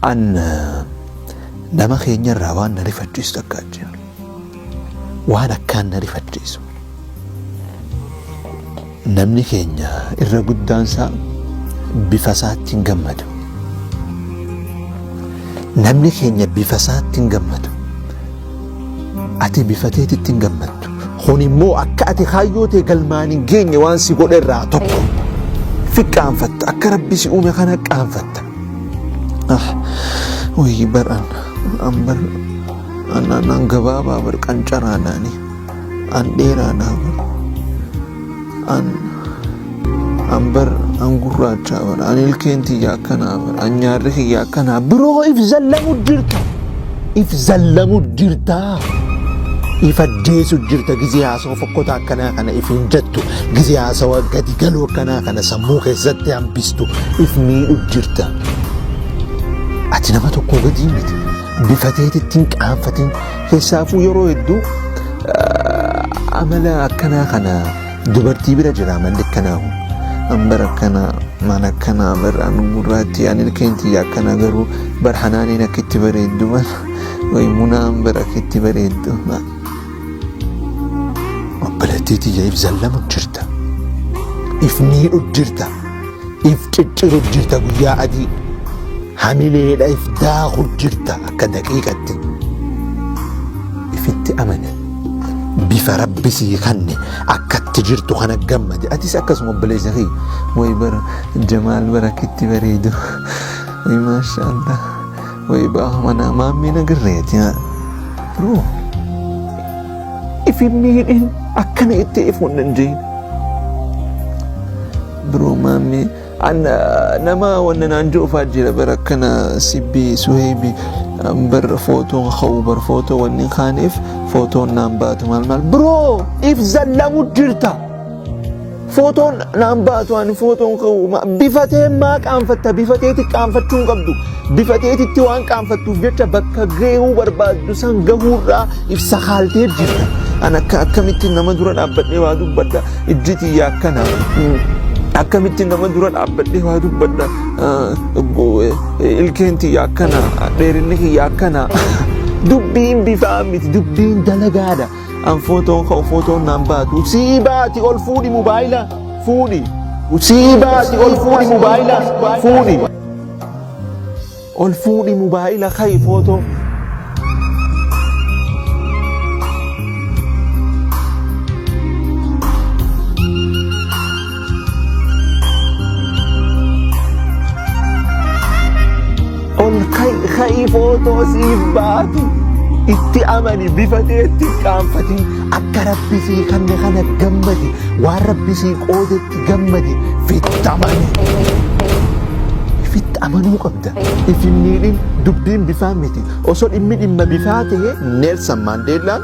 An nama keenyarraa waan na rifachiisu takkaa jira. Waan akkaan na rifachiisu. Namni keenya irra guddaan isaa bifa isaatti hin gammadu. Namni keenya bifa isaatti hin gammadu. Ati bifa teetitti hin gammaddu. Kun immoo akka ati kaayyoo tee galmaan hin geenye waan si godhe irraa tokko. Fi qaanfatta. Akka Rabbi si uume kana qaanfatta. Ah, wayii bar an, an bar, an, an, an gabaabaa bar qancaraadhaani. An dheeraadhaa bar. An, an bar, an gurraachaa bar. An ilkeen tiyya akkanaa bar. An nyaarri kiyya akkanaa. Biroo if zallamu jirta. If zallamu jirta. If ajjeesu jirta gizee haasawa fokkotaa akkanaa kana if hin jettu. Gizee haasawa gadi galuu akkanaa kana sammuu keessatti hambistu. If miidhu jirta. Ati nama tokkoo gadii miti. Bifa teetitti hin qaanfatin. Keessaafuu yeroo hedduu amala akkanaa kana dubartii bira jira amalli akkanaa kun. An bar akkanaa maal akkanaa bar an gurraattii an ilkeen tiyya akkanaa garuu bar hanaaniin akka itti bareeddu bar way munaan bar akka itti bareeddu. Obboleettii tiyya if zallamu jirta. If miidhu jirta. If cicciru jirta guyyaa adii. Hamileedha if daaku jirta akka daqiiqatti. Ifitti amane. Bifa Rabbi sii kanne akkatti jirtu kana gammade. Atis akkasuma obboleessa kiyya. Way bara Jamaal bara akkitti bareedu. Way maasha Allah. Way baa mana maammee nagarreeti. Bro. If hin miidhin akkana itti if wannan jeen. Bro maammee an nama wanna naan jiru faa jira bara akkana sibbii suheebi bar footoon ka'u bar footoo wanni kaaneef footoon naan baatu maal maal bro if zallamu jirta. Footoon naan baatu ani footoon ka'u bifa tee maa qaanfatta bifa teeti qaanfachuu hin qabdu bifa teetitti waan qaanfattuuf jecha bakka gahuu barbaaddu san gahuurraa ibsa kaaltee jirta. An akka akkamitti nama dura dhaabbadhee waa dubbadha ijji tiyya akkana akkamitti nama dura dhaabbadhee waa dubbadha ilkeen tiyya akkana dheerinni kiyya akkana dubbiin bifaa miti dubbiin dalagaadha. An footoon ka'u footoon naan baatu. Sii baati ol fuudhi mobaayila fuudhi. Sii baati ol fuudhi mobaayila fuudhi. Ol fuudhi mobaayila ka'i footoo. Ol ka'i footoo siif baati. Itti amani bifa teetti hin qaanfatin. Akka Rabbi sii kanne kana gammadi. Waan Rabbi sii qoodetti gammadi. Fitti amani. Fitti amanuu qabda. If hin miidhin dubbiin bifaa miti. Osoo dhimmi dhimma bifaa ta'e Neelsan Maandeellaan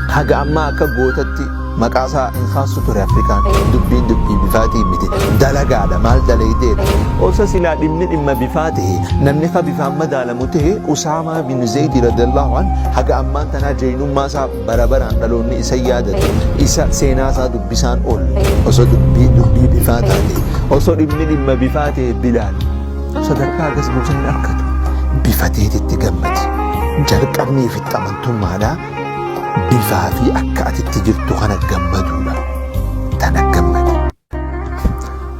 Haga ammaa akka gootatti maqaa isaa hin kaastu ture Afrikaan. Dubbiin dubbii bifaatii miti. Dalagaadha. Maal dalaydeedha. Osa silaa dhimmi dhimma bifaa ta'e namni ka bifaan madaalamu ta'e Usaamaa bin Zaydi radiyallahu an haga ammaan tanaa jeynummaa isaa bara baraan dhaloonni isa yaadatu isa seenaa isaa dubbisaan oolu osoo dubbii dubbii bifaa taate osoo dhimmi dhimma bifaa ta'e Bilaal sadarkaa akkas buusan hin argatu. Bifa teetitti gammadi. Jalqabni ifitti amantummaadha. Bifaa fi akka atitti jirtu kana gammaduudha. Tana gammadi.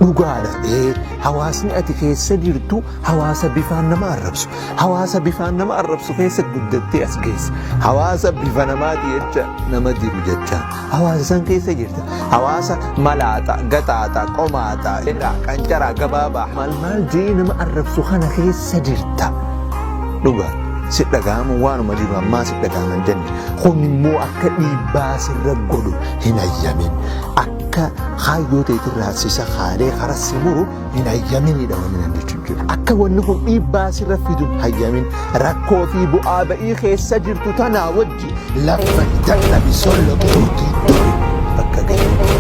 Dhugaadha ee hawaasni ati keessa jirtu hawaasa bifaan nama arrabsu. Hawaasa bifaan nama arrabsu keessa guddattee as geesse. Hawaasa bifa namaati jecha nama diru jecha. Hawaasa san keessa jirta. Hawaasa malaaxa, gaxaaxa, qomaaxa, hidhaa, qancaraa, gabaabaa maal maal jee nama arrabsu kana keessa jirta. Dhugaa si dhaga'amu waanuma jiru ammaa si dhaga'ama hin jenne. Kun immoo akka dhiibbaa sirra godhu hin hayyamin. Akka kaayyoo teetirraa si sakaalee karaa si muru hin hayyaminidha wanni nan jechuun jiru. Akka wanni kun dhiibbaa sirra fidu hin hayyamin. Rakkoo fi bu'aa ba'ii keessa jirtu tanaa wajji lafa dadhabi solloqi turkii duri bakka gahi.